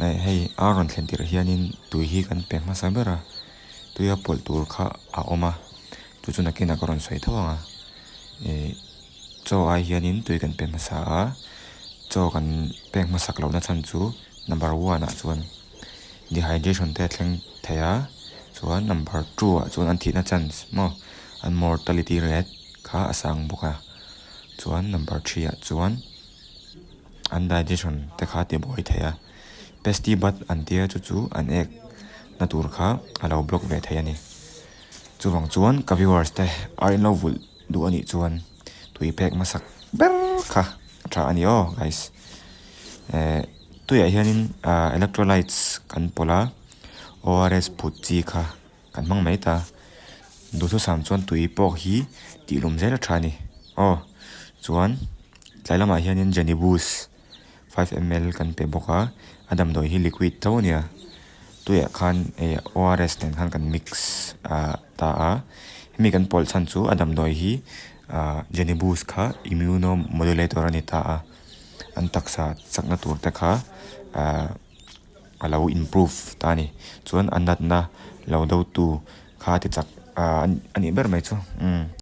Hei ar rawn thlen tirh hianin tui hi kan pe hmasa ber a, tuia pawlh tur kha a awm a, chu chu nakinah ka rawn sawi tho ang a. Ih chaw ai hianin tui kan pe hmasa a, chaw kan pek hmasak lohna chhan chu number one ah chuan dehydration te a thleng thei a, chuan number two ah chuan an thihna chance maw an mortality rate kha a sang bawk a, chuan number three ah chuan. An digestion te kha ti buai thei a, pesty bud an tia chu chu an ek na tur kha a lo block ve thei a ni. Chuvang chuan ka viewers te ar in lo vulh duh a nih chuan tui pek hmasak ber kha a tha a ni aw guys. Eh tuiah hianin ah electrolytes kan pawlh a, ORS phut chi kha kan hmang mai ta. Duhthusam chuan tui pawh hi tih lum zel a tha a ni aw. Chuan. Tlai lamah hianin Genibus 5 ml kan pe bawk a, a damdawi hi liquid tho a nia. Tuiah khan eh ORS nen khan kan mix ah ta a, hemi kan pawlh chhan chu a damdawi hi ah Genibus kha immunomodulator a ni ta a, an taksa chakna tur te kha ah a lo improve ta a ni. Chuan a natna lo do tu kha a ti chak ah a nih ber mai chu umm.